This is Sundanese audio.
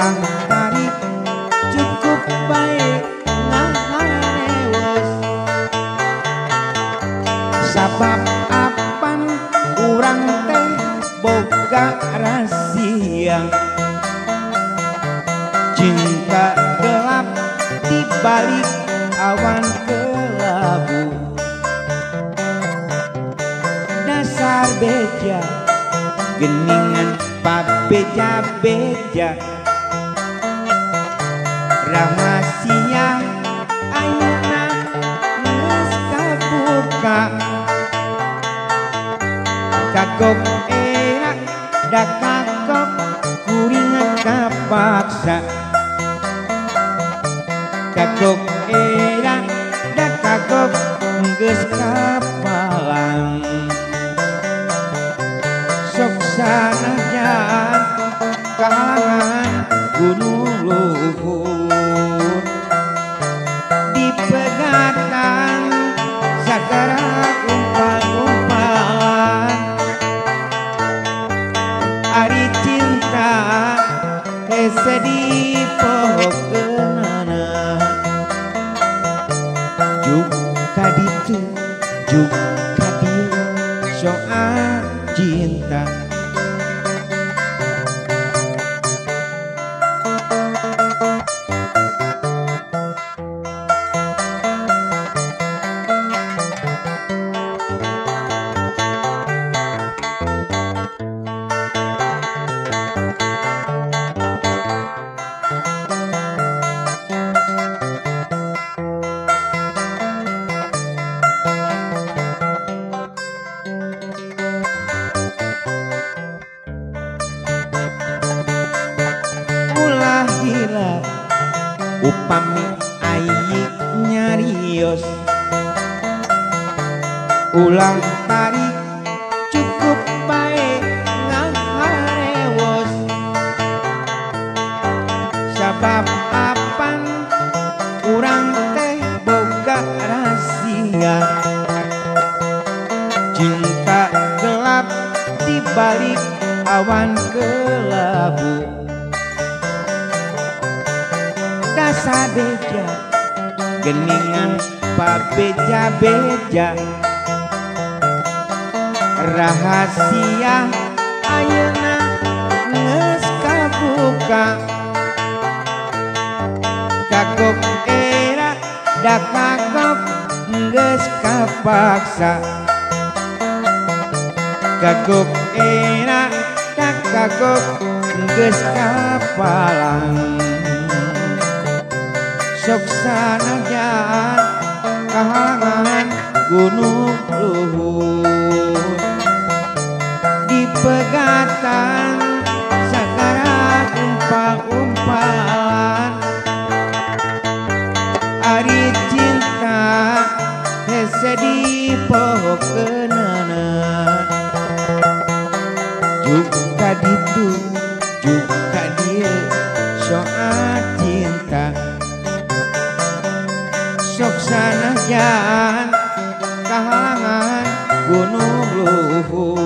Ulah tarik cukup bae ngaharewos. Sabab apan urang teh boga rahasia. Cinta gelap di balik awan kelabu. Dasar beja geningan pabeja-beja. Rahasia ayeuna geus kabuka. Kagok era da kagok kuring kapaksa. Kagok era da kagok geus kapalang. Sok sanajan kahalangan gunung luhur. Dipegatan sagara umpal-umpalan. Ari cinta hese dipohokeunana. Juk ka ditu juk ka dieu soal cinta. Upami ayi nyarios. Ulah tarik cukup bae ngaharewos. Sabab apan urang teh boga rahasia. Cinta gelap di balik awan kelabu. Dasar beja geningan pabeja-beja. Rahasia ayeuna geus kabuka. Kagok era da kagok geus kapaksa. Kagok era da kagok geus kapalang. Sok sanajan kahalangan gunung luhur. Dipegatan sagara umpal-umpalan. Ari cinta hese dipohokeunana. Juk ka ditu juk ka dieu soal cinta. Sok sanajan kahalangan gunung luhur.